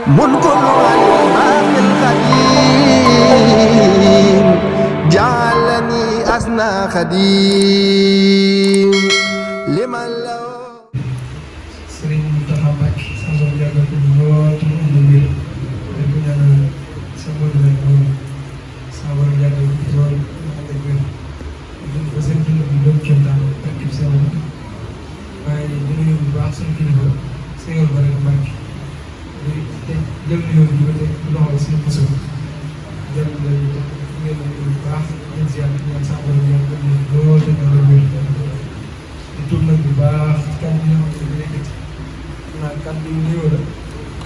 منكر عن الباقي القديم جعلني أسنى خديم لمن له Sëriñ Mountakha Mbacké sa borom yàggal ko lool te mu ànd ak wér dañ ko ñaanal sa borom rek lool sa borom yàggal ko lool mu ànd ak wér dañ ko seen dund bi doon kéemtaan ak kib seen waaye di nuyu bu baax suñu kilifa Sëriñ Bara Mbacké di jël nuyoo bi ba tey loxo suñu mosu jël ngeen nuyu bu baax ngeen ziar ñaan sa borom yàggal ko lool te mu ànd ak wér di tuub nag bu baax kàddu yi nga xam ne yëkkati naa kàddu yu nuyoo la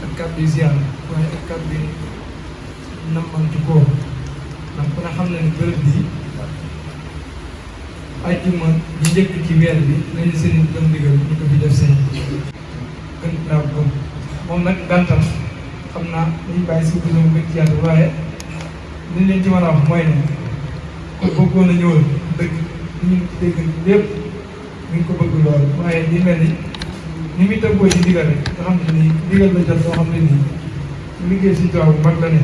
ak kàddu yu ziar waaye ak kàddu yi nammantu koo ndax ku ne xam na ne bërëb bii ajjuma ñu njëkk ci weer bi lañu sëriñ dem ndigal ñu ko fi def seen gën naa ko moom nag gàntam xam naa dañuy bàyyi si biir gën ci yàlla waaye liñ leen ci mën a wax mooy ne ko bëggoon a ñëwal dëgg ñu dégg lépp mi ngi ko bëgg lool waaye li mel ni muy tëggoo ci ndigal rek nga xam ne nii ndigal la jot loo xam ne nii liggéey si toit bu mag la ne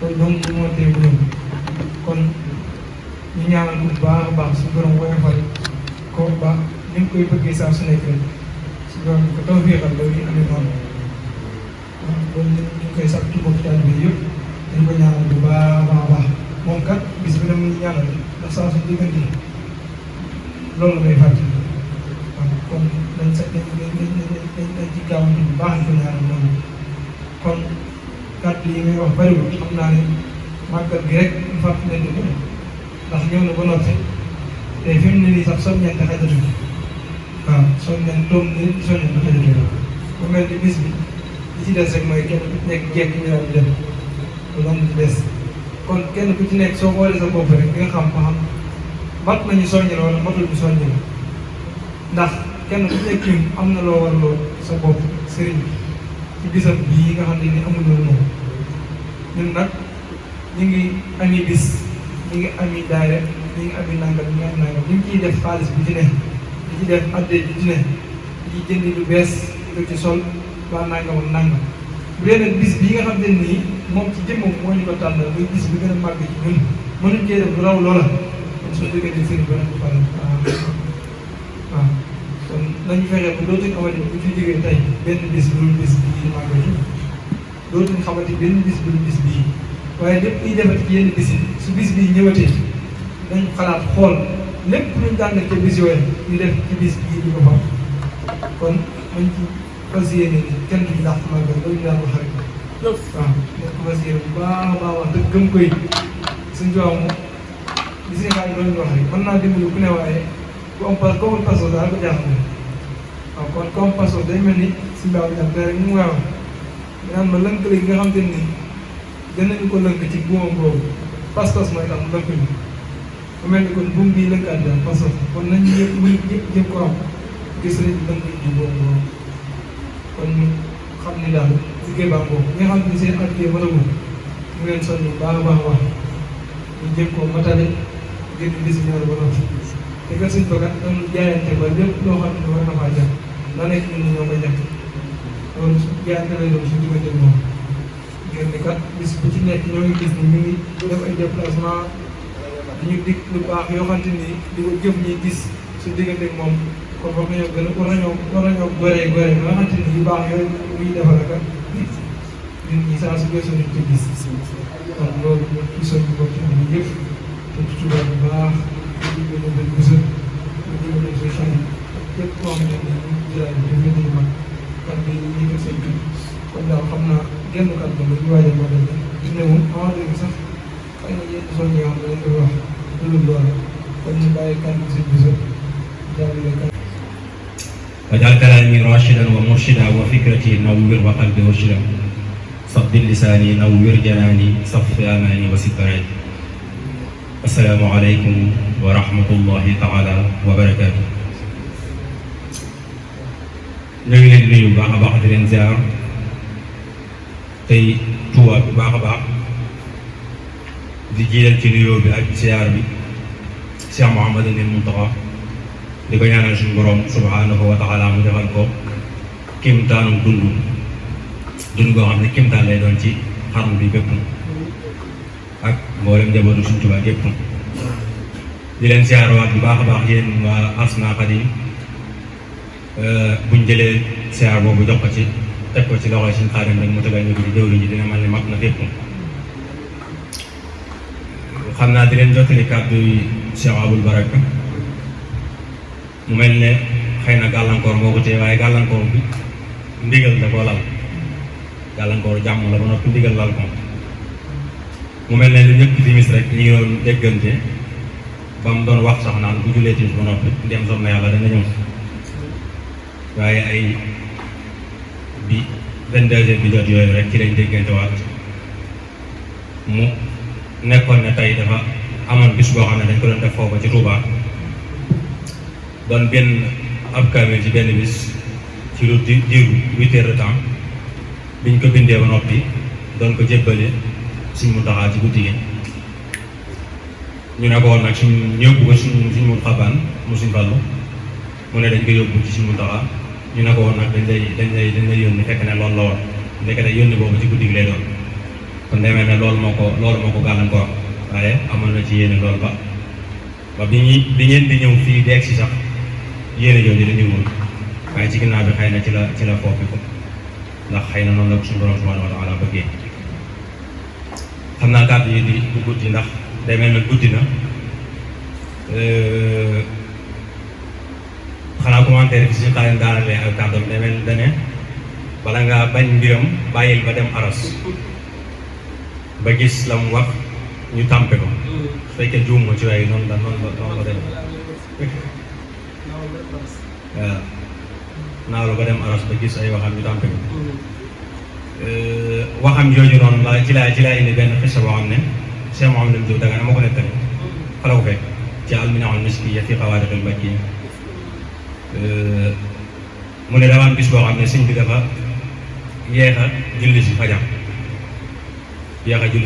loolu donc moo tee bu ñëw kon ñu ñaanal ko bu baax a baax su borom woyofal ko ba ni mu koy bëggee saa su nekk rek su borom ko tawfeexal loolu yi amee noonu waaw loolu ñu ngi koy sax ci mbokk taal bi yëpp dañ ko ñaanal bu baax a baax moom kat bis bi dama ñaanal ndax saa su diggante loolu lay fàttali waaw kon dañ ci gaawante bu baax di ko ñaanal noonu kon kàddu yi ngay wax bariwul xam naa ne màggal gi rek ñu fàttali leen ko ndax ñëw na ba noppi te fi mu ne nii sax soññeente xajatu waaw soññeente doom ni soññeente xajatu bu mel ni bis bi li ci des rek mooy kenn ku ci nekk jekk ñu daal di dem loolu am ci des kon kenn ku ci nekk soo xoolee sa bopp rek di nga xam ba xam mat nañu soññi la wala matul ñu soññi la ndax kenn ku nekk am na loo warloo sa bopp sëriñ bi ci bisam bii nga xam ne ni amul loolu moom ñun nag ñu ngi ami bis ñu ngi ami daayira ñu ngi ami nangam ñu ngi am nangam ñu ngi ciy def xaalis bi ci ne di ci def addee bi ci ne di ci jëndi lu bees di ci sol waa nangam ak nangam bu dee nag bis bii nga xam ne nii moom ci jëmmam moo ñu ko tànnal muy bis bi gën a màgg ci ñun mënuñ cee def lu raw loola soo déggee di sëriñ ba nag pare waaw kon nañu fexe ba dootuñ xamante bu fi jógee tey benn bis bu dul bis bii màggal dootuñ xamante benn bis bu dul bis bii waaye lépp luy defati ci yenn bis yi su bis bii ñëwatee dañ xalaat xool lépp luñ daan def ca bis yooyu ñu def ci bis bii ñu ko fa kon nañ ci fas yéene ni kenn duñ dàq màggal loolu ñu daan wax rek waaw nañ ko fas yéene bu baax a baax wax dëgg gëm koy suñ jox moom li si nekk loolu wax rek mën naa dimbali ku ne waaye ku am pas comme paso daal ko jaaxal waaw kon comme paso day mel ni si mbaaw bi te rek mu waaw naan ma lënkale gi nga xam te ni danañu ko lënk ci buumam boobu pas-pas mooy tax mu lënk ñu mu mel ni kon buum bii lënkaat daal paso kon nañu yëpp muy yëpp jëm ko am gis nañ lënk ji boobu boobu kon ñu xam ni daal liggéey baa boobu ñi nga xam ne seen activité mënagul mu leen soññ bu baax a baax a baax ñu jëm koo matale ngir bis ñaar ba noppi te kat suñ bëggat dañu jaayante ba lépp loo xam ne war na faa jàpp la nekk ñun ñoo koy ñàkk loolu su jaayante lay doon suñu diggante moom ngir ni kat bis bu ci nekk ñoo ngi gis ni ñu ngi def ay déplacement dañu dig lu baax yoo xamante ni di ko jëf ñi gis su diggante ak moom kon war nañoo gën a war nañoo goree ba nga xamante ni yu baax yooyu muy defal ak ñun ñi saa su weesoo ñu ko gis kon loolu ñu ci soñ bi bokk ci am yëpp te ci tubaab bu baax ñu ngi leen di gëstu ñu ngi leen di xarit képp koo xam ne nii ñu ngi jëlaat ñu ngi leen di mag kan bi ñu ngi seen kër kon daal xam naa genn kàddu gi ñu waajal moo dem ne ne moom avant léegi sax xëy na yenn soñ yoo xam ne dañ koy wax loolu loolu kon ñu bàyyi kàddu seen biso jàllale kàddu واجعل كلامي راشدا ومرشدا وفكرتي نور وقلبي وجلا صدق لساني نور جناني صف اماني وستراتي السلام عليكم ورحمه الله تعالى وبركاته ñu ngi leen di nuyu bu baax a baax di leen ziar tey tuwaat bu baax a baax di jiital ci nuyoo bi ak ziar bi Cheikh Mouhamadou Mountakha di ko ñaanal suñu borom subhanahu wa taala mu defal ko kéemtaanam dund dund goo xam ne kéemtaan lay doon ci xarnu bi bépp ak mboolem njabootu Sëriñ Tuubaa gépp di leen siyaarawaat bu baax a baax yéen waa Asna Khadim buñ jëlee siyaar boobu jox ko ci teg ko ci loxoy Sëriñ Xaadim rek mu tegal ñu ko ci jëwriñ ji dina mel ni mat na fépp. xam naa di leen jottali kàddu yi Cheikh Abul Baraka mu mel ne xëy na gàllankoor moo ko téye waaye gàllankoor bi ndigal da koo lal gàllankoor jàmm la ba noppi ndigal lal ko mu mel ne lu ñëpp timis rek ñu ngi doon déggante ba mu doon wax sax naan bu jullee timis ba noppi ndem soog na yàlla dana ñëw waaye ay bi 22h bi jot yooyu rek ci lañ déggante waat mu nekkoon ne tey dafa amoon bis boo xam ne dañ ko doon def foofu ci Touba doon benn ab kaamil ci benn bis ci lu diiru 8 heures de temps biñ ko bindee ba noppi doon ko jébbale Sëriñ Muntaxa ci guddi gi ñu ne ko woon nag suñ yóbbu ko suñ mu xabaan mu Sëriñ Fallu mu ne dañ ko yóbbu ci Sëriñ Muntaxa ñu ne ko woon nag dañ lay yónni fekk ne loolu la woon ndekete yónni boobu ci guddi gi lay doon kon demee ne loolu moo ko gàllankoor waaye amoon na ci yéene loolu ba bi ngeen di ñëw fii deeg si sax yéene jooju dañuy woon waaye ci ginnaaw bi xëy na ci la foofu ko ndax xëy na noonu la ko suñu borom subhanahu wa taala bëggee xam naa kàddu yi di du guddi ndax day mel ne guddi na xanaa commentaire bi si xaaleen daanalee ak kàddoom day mel dane bala ngaa bañ mbiram bàyyil ba dem aras ba gis la mu wax ñu tàmpe ko su fekkee juum ma ci waaye noonu la dem waaw naalu ba dem aras ba gis ay waxam ñu tàmpe ko waxam jooju noonu la ci laa indi benn xisa boo xam ne Cheikh Mouhamadou Diop Dagana moo ko nettali fa la ko fekk ci alminaul miskiya fi xawaariqil mbakkiya mu ne dafa am bis boo xam ne sëñ bi dafa yeex a julli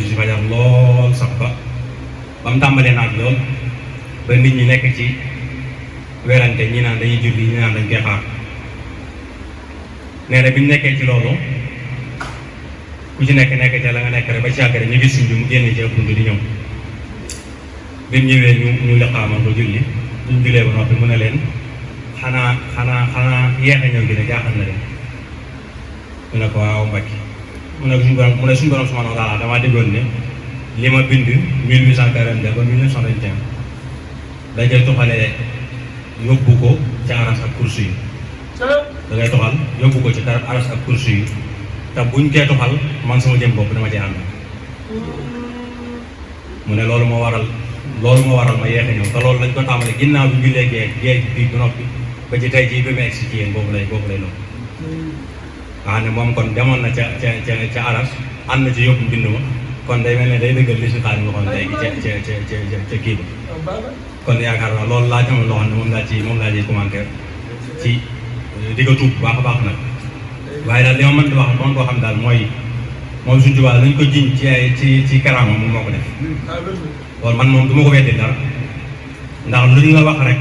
si fajar lool sax ba mu tàmbalee naaj lool ba nit ñi nekk ci werante ñi naan dañuy julli ñi naan dañ koy xaar nee na bi ñu nekkee ci loolu ku ci nekk ca la nga nekk rek ba ci yàgg rek ñu gis sëñ bi mu génne ci ëpp di ñëw bi mu ñëwee ñu liqaamal ko julli ñu jullee ba noppi mu ne leen xanaa yeex a ñëw gi ne jaaxal na leen mu ne ko waaw Mbacke mu ne suñu borom subhanahu wa taala damaa déggoon ne li ma bind 1842 ba 1921 dajay toxalee yóbbu ko ci aras ak kursu yi da ngay toxal yóbbu ko ci aras ak kursu yi te buñ koy toxal man sama jëm bopp dama ci ànd mu ne loolu moo waral ma yeexe ñëw te loolu lañ ko tàmbale ginnaaw bi jullee gee bii ba noppi ba ci tey jii bi mu egsi ci yéen boobu lay loolu nga xam ne moom kon demoon na ca aras ànd na ci yóbbu mbind ma kon day mel ne day dëggal li si xaar mi waxoon léegi ca kii ba kon yaakaar naa loolu laa jamono loo xam ne moom laa ciy commentaire ci di ko tuub bu baax a baax nag waaye daal li ma mën di wax moom koo xam daal mooy moom Sëriñ Tuubaa lañ ko jiñ ci karaama moom moo ko def loolu man moom du ma ko weddi dara ndax luñ la wax rek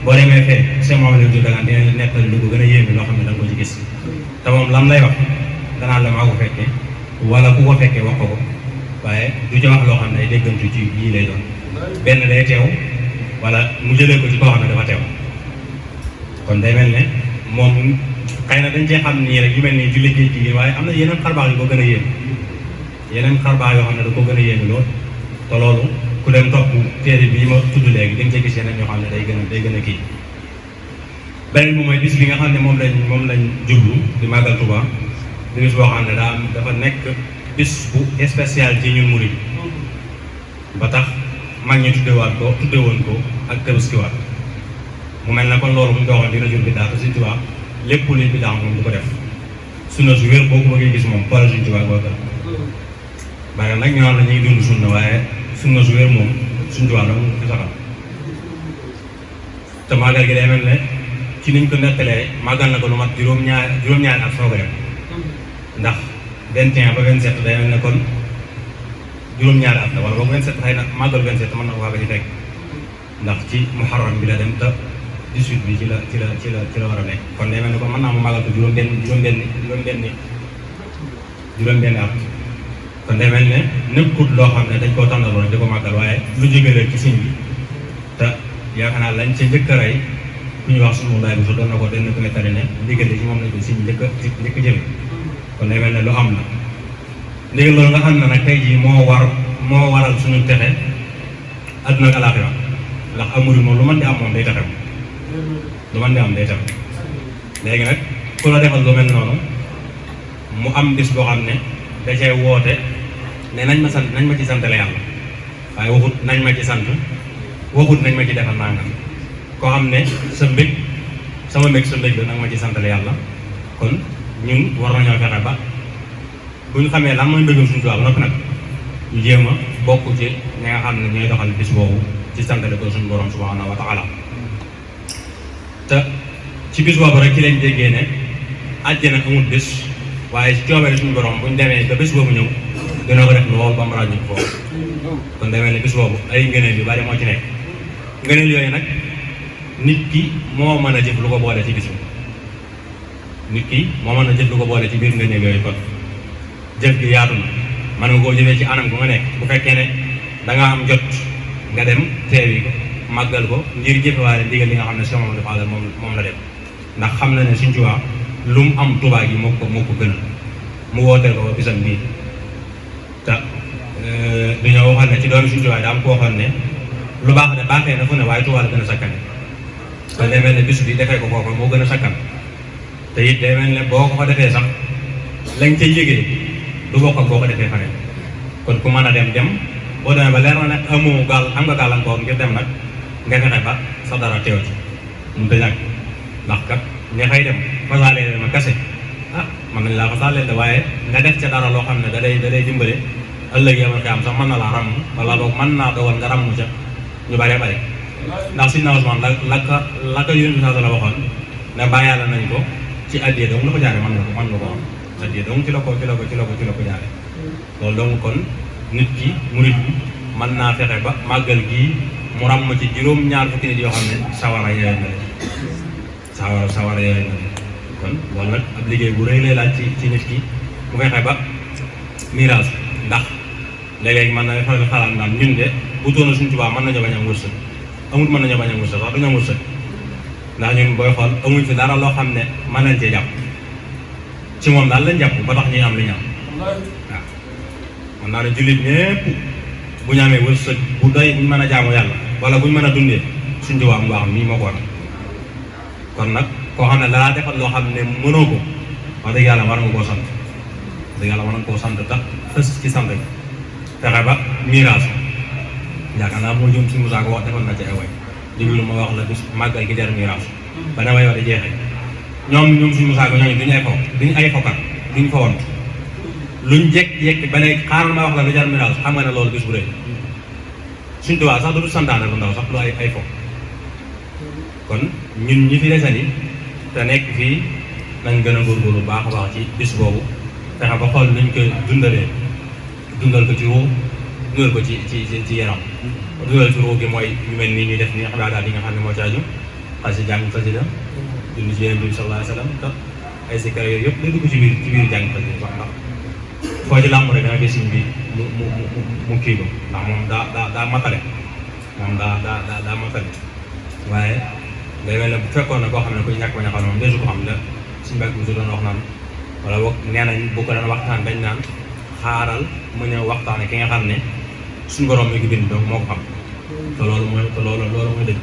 boo demee fee Cheikh Mouhamadou Diop Dagana dina nettali lu ko gën a yéeme loo xam ne da nga ko ci gis te moom lam lay wax danaa la maa ko fekkee wala ku ko fekkee wax ko waaye du ci wax loo xam ne ay déggantu ci yii lay doon benn day teew wala mu jëlee ko ci koo xam ne dafa teew kon day mel ne moom xëy na dañ cee xam nii rek yu mel nii julli géej gi waaye am na yeneen xarbaax yu ko gën a yéeme yeneen xarbaax yoo xam ne da ko gën a yéeme lool te loolu ku dem topp téere bii ma tudd léegi di nga cee gis yeneen yoo xam ne day gën a kii beneen bi mooy bis bi nga xam ne moom lañ jublu di màggal Touba di bis boo xam ne dafa nekk bis bu spécial ci ñun murid ba tax mag ñi tuddewoon ko ak Tabaskiwaat mu mel ne kon loolu mu doxoon dina jur biddaa te Sëriñ Tuubaa lépp luy biddaa moom du ko def sunna su wér boo ko bëggee gis moom xoolal Sëriñ Tuubaa boobu bari nag ñu naan la ñuy dund sunna waaye sunna su wér moom Sëriñ Tuubaa la mu fi saxal te màggal gi day mel ne ci niñ ko nettalee màggal na ko lu mat juróom-ñaari at soog a dem ndax 21 ba 27 day mel ne kon juróom-ñaari at la wala boog 27 xëy na màggal 27 mën na ko waaga ci fekk ndax ci muharram bi la dem te 18 bi ci la war a nekk kon day mel ne kon mën naa mu màggal ko juróom benn juróom-benn at kon day mel ne nekkut loo xam ne dañ koo tànnaloon di ko màggal waaye lu jógee ci sëñ bi te yaakaar naa lañ ca njëkk a rey ku ñuy wax suñu mbaay bi su doon na ko dañ ko nettali ne ndigal ci moom lañ ko sëñ njëkk a jële kon day mel ne lu am la ndigal loolu nga xam ne nag tey jii moo waral suñu texe adduna ak alaaxira ndax amul moom lu mën di am moom day taxaw lu mën di am day taxaw léegi nag ku la defal lu mel noonu mu am bis boo xam ne da cee woote ne nañ ma ci santale yàlla waaye waxut nañ ma ci sant waxut nañ ma ci defal nangam koo xam ne sa mbég sama mbég sa mbég la nag ma ci santale yàlla kon ñun war nañoo fexe ba bu ñu xamee lan mooy mbégum suñu tubaab noppi nag ñu jéem a bokk ci ñi nga xam ne ñooy doxal bis boobu ci santale ko suñu borom subhanahu wa taala te ci bis boobu rek ci lañ déggee ne àjjana amul bis waaye ci coobare suñu borom bu ñu demee ba bis boobu ñëw dina ko def lool ba mu ràññu foofu kon demee ne bis boobu ay ngëneel yu bari moo ci nekk ngëneel yooyu nag nit ki moo mën a jëf lu ko boole ci bis bi nit ki moo mën a jëf lu ko boole ci biir ngëneel yooyu kon jëf gi yaatu na mën nga koo jëfee ci anam gu nga nekk bu fekkee ne da nga am jot nga dem teewi ko màggal ko ngir jëfewaale ndigal li nga xam ne si moom dafa moom la dem ndax xam na ne suñ Tuubaa lu mu am Tuubaa gi moo ko gënal mu wooteel ko bisam nii te dañoo waxoon ne ci doomi suñ Tuubaa daa am ko waxoon ne lu baax de baaxee na fu ne waaye Tuubaa la gën a sakkane kon day mel ne bis bi defee ko foofu moo gën a sakkan te it day mel ne boo ko defee sax lañ ca yëgee du bokk ak boo ko defee faneen kon ku mën a dem boo demee ba leer na ne am nga gàllankoor ngir dem nag nga fexe ba sa dara teew ci mun te ñàkk ndax kat ña fay dem fasaalee leen ma kase mën nañ laa fasaalee de waaye nga def ca dara loo xam ne da lay dimbale ëllëg yamal ko am sax mën na laa ràmm wala boog mën naa dogal nga ràmm ca ñu bëree bëri ndax suñu naa Usmaan la ko yónni saa la waxoon ne bàyyaale nañ ko ci addiya dong la ko jaare mën nga ko am addiya dong ci la ko jaare loolu donc kon nit ki murit bi mën naa fexe ba màggal gii mu ràmm ci juróom-ñaar fukki nit yoo xam ne sawara yooyu na leen sawara yooyu na leen kon loolu nag ab liggéey bu rëy lay laaj ci nit ki mu fexe ba miraas ndax léeg-léeg mën na faral xalaat naan ñun de bu toona suñu Tuubaa mën nañoo bañ a am wërsëg amut mën nañoo bañ a am wërsëg sax duñu am wërsëg ndax ñun booy xool amuñ fi dara loo xam ne mën nañ cee jàpp ci moom daal lañ jàpp ba tax ñuy am li ñu am waaw mën naa ne jullit ñépp bu ñu amee wërsëg bu doy buñ mën a jaamu yàlla wala buñ mën a dundee suñ Tuubaa mu baax nii moo ko war kon nag koo xam ne dalaa defal loo xam ne mënoo ko wax dëgg yàlla war nga koo sant wax dëgg yàlla war nga koo sant tax fës ci sant bi fexe ba miraas yaakaar naa moo jëm si Moussa ko wax defal na ci ay way diglu ma wax la bis màggal gi jar miraas ba ne way wax di jeexee ñoom suñu Moussa ko ñooñu duñu ay fokkat duñu fa wont luñ jekk ba ne xaaral ma wax la lu jar miraas xam nga ne loolu bis bu rëy suñ Tuubaa sax du santaane lu ndaw sax lu ay fokk kon ñun ñi fi desani te nekk fii nañ gën a góorgóorlu baax a baax ci bis boobu fexe ba xool nañ ko dundal ko ci ruu dundal ko ci yaram dundal ci ruu gi mooy ñu mel nii ñuy def nii xabaar daal yi nga xam ne moo caaju xasi jàng xasida dund ci Yonent bi sallallahu alayhi wa sallam te ay sikkar yooyu yëpp day dugg ci biir jàng xasida sax ndax foo ci làmb rek da nga gis bi mu kii ko ndax moom daa matale moom daa matale waaye day mel ne bu fekkoon ne koo xam ne kuy ñàkk bañ a xam ne moom desu ko xam la suñu mbokk bi su doon wax naan wala boog nee nañ bu ko doon waxtaan dañ naan xaaral mu ñëw waxtaane ki nga xam ne suñu borom mi ngi bind donc moo ko xam te loolu mooy dëgg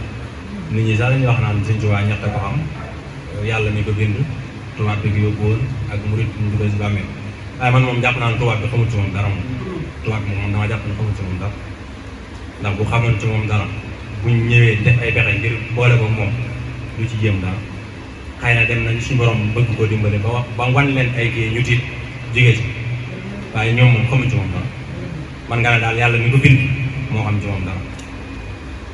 nit ñi sax dañuy wax naan Sëñ Tuubaa ñett ko xam yàlla mi ko bind tubaab bi gi yóbbu woon ak murit ñu dugal si bàmmeel waaye man moom jàpp naa ne tubaab bi xamul ci moom dara moom tubaab bi moom dama jàpp ne xamul ci moom dara ndax bu xamoon ci moom dara buñ ñëwee def ay pexe ngir boole ko moom lu ci jéem dara xëy na dem nañ suñu borom bëgg koo dimbale ba wan leen ay kii ñu tiit jógee ci waaye ñoom moom xamuñ ci moom dara man nga ne daal yàlla mi ko bind moo xam ci moom dara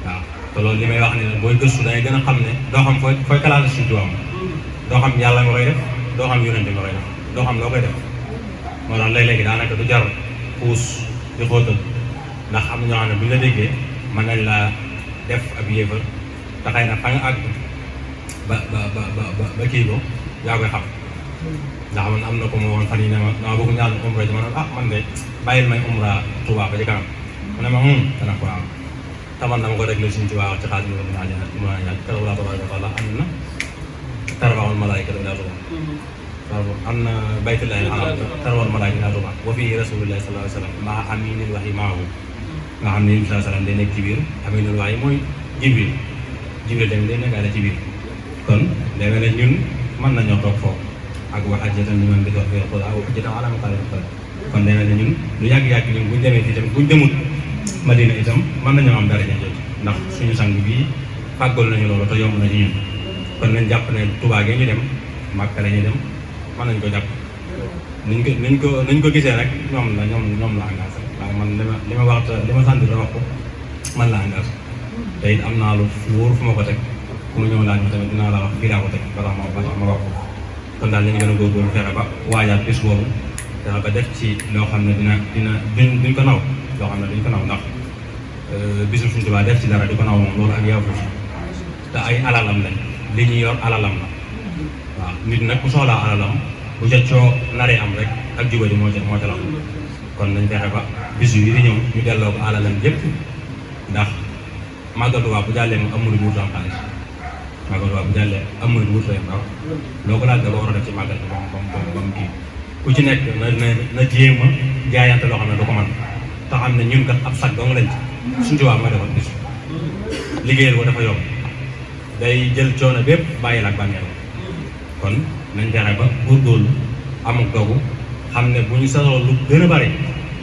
waaw te loolu li may wax ne la booy gëstu dangay gën a xam ne doo xam fooy classé suñu tubaab doo xam yàlla nga koy def doo xam yonente nga koy def doo xam loo koy def moo tax léeg-léegi daanaka du jar puus di xóotal ndax am na ñoo xam ne buñ la déggee mën nañ la def ab yéefar te xëy na fa nga àgg ba kii ko yaa koy xam ndax man am na ko ma woon fan yii ne ma dama bëgg ñaan umra ji ma ne man de bàyyil may umra Tuubaa ba ci kanam mu ne ma dana ko am taman dama ko réglé suñu ci waaw ci xaalis bi dinaa ñaan mu naa ñaan karaw laa tabaaraka wa taala am na tarwaawul malaayika ilaa Tuubaa am na baytullahi al-haraam tarwaawul malaayika ilaa Tuubaa wa fii rasuulullaahi sallallaahu alayhi wa sallam maa amiinil wahyi maahu nga xam ne Yonent bi sallallaahu alayhi wa sallam day nekk ci biir amiinul wahyi mooy Jibril tamit day nekkaale ci biir kon day mel ne ñun mën nañoo toog foofu ak wax ak jotam ñu mën di dox biir Tuubaa ak jotam ala maqaarib kon day mel ne ñun lu yàgg-yàgg ñun buñ demee fii tamit buñ demut Madina itam mën nañoo am daraja jooju ndax suñu sang bii fàggal nañu loolu te yomb na ci ñun kon nañ jàpp ne Tuubaa gi ñu dem Màkka la ñu dem mën nañ ko jàpp niñ ko gisee rek ñoom la engagé waaye man li ma wax li ma sant la wax ko man la engagé te it am naa lu wóor fu ma ko teg ku mu ñëw laaj ma tamit dinaa la wax fii laa ko teg ba tax ma wax ko kon daal ñu gën a góorgóorlu fexe ba waajaat bis boobu fexe ba def ci loo xam ne duñ ko naw loo xam ne duñ ko naw ndax bisu Sëñ Tuubaa def ci dara di ko naw moom loolu ak yow te ay alalam lañ li ñuy yor alalam la waaw nit nag ku soxlaa alalam bu ca coo naree am rek ak jubadi moo ca la kon nañ fexe ba bisu yi di ñëw ñu delloo ko alalam yëpp ndax Màggal Tuubaa bu jàllee moom amul wuutu am xaalis Màggal Tuubaa bu jàllee amul wuutu am xaalis loo ko laaj da ko war a def ci màggal bi ba mu kii ku ci nekk na jéem a jaayante loo xam ne du ko mën te xam ne ñun kat ab sag dong lañ ci Sëñ Tuubaa mooy defal bis liggéeyal ko dafa yomb day jël coono bépp bàyyi la ak bànneex kon nañ fexe ba góorgóorlu amuk dogu xam ne bu ñu sasoo lu gën a bari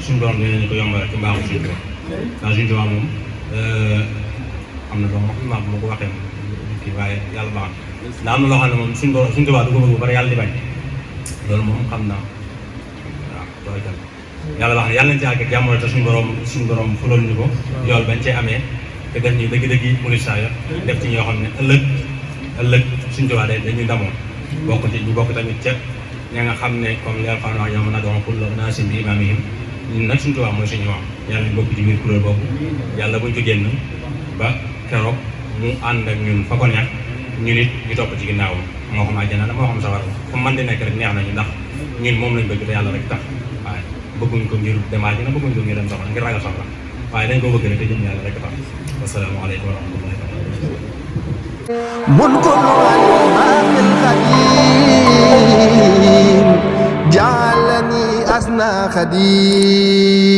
suñu doom dinañ ko yombal ci mbaaxu Sëñ Tuubaa ndax Sëñ Tuubaa moom am na doom xam naa bu ma ko waxee kii waaye yàlla baax na am na loo xam ne moom Sëñ Tuubaa du ko bëgg ba pare yàlla di bañ loolu moom xam naa waaw loolu jàll yàlla wax ne yàlla nañ ci àgg ak jàmm te suñu borom fulal ñu ko yool bañ cee amee te def ñu dëgg-dëgg yi murid saa def ci ñoo xam ne ëllëg Sëñ Tuubaa dañuy ndamoo ñu bokk tamit ca ña nga xam ne comme li Alxuraan wax yow mën naa doon kulla unaasin bi imaamihim ñun nag Sëñ Tuubaa mooy suñu maam yàlla ñu bokk ci biir kuréel boobu yàlla buñ ko génn ba keroog mu ànd ak ñun fa ko neex ñun it ñu topp ci ginnaawam moo xam àjjana la moo xam sawar fu man di nekk rek neex nañu ndax ñun moom lañ bëgg te yàlla rek tax waaye bëgguñ ko ngir dem àjjana bëgguñ ko ngir dem safara ngir ragal safara waaye dañ ko bëgg rek te jëm yàlla rek tax wasalaamaaleykum wa rahmatullahi taala منكر الإمام الخديم جعلني أسنى خديم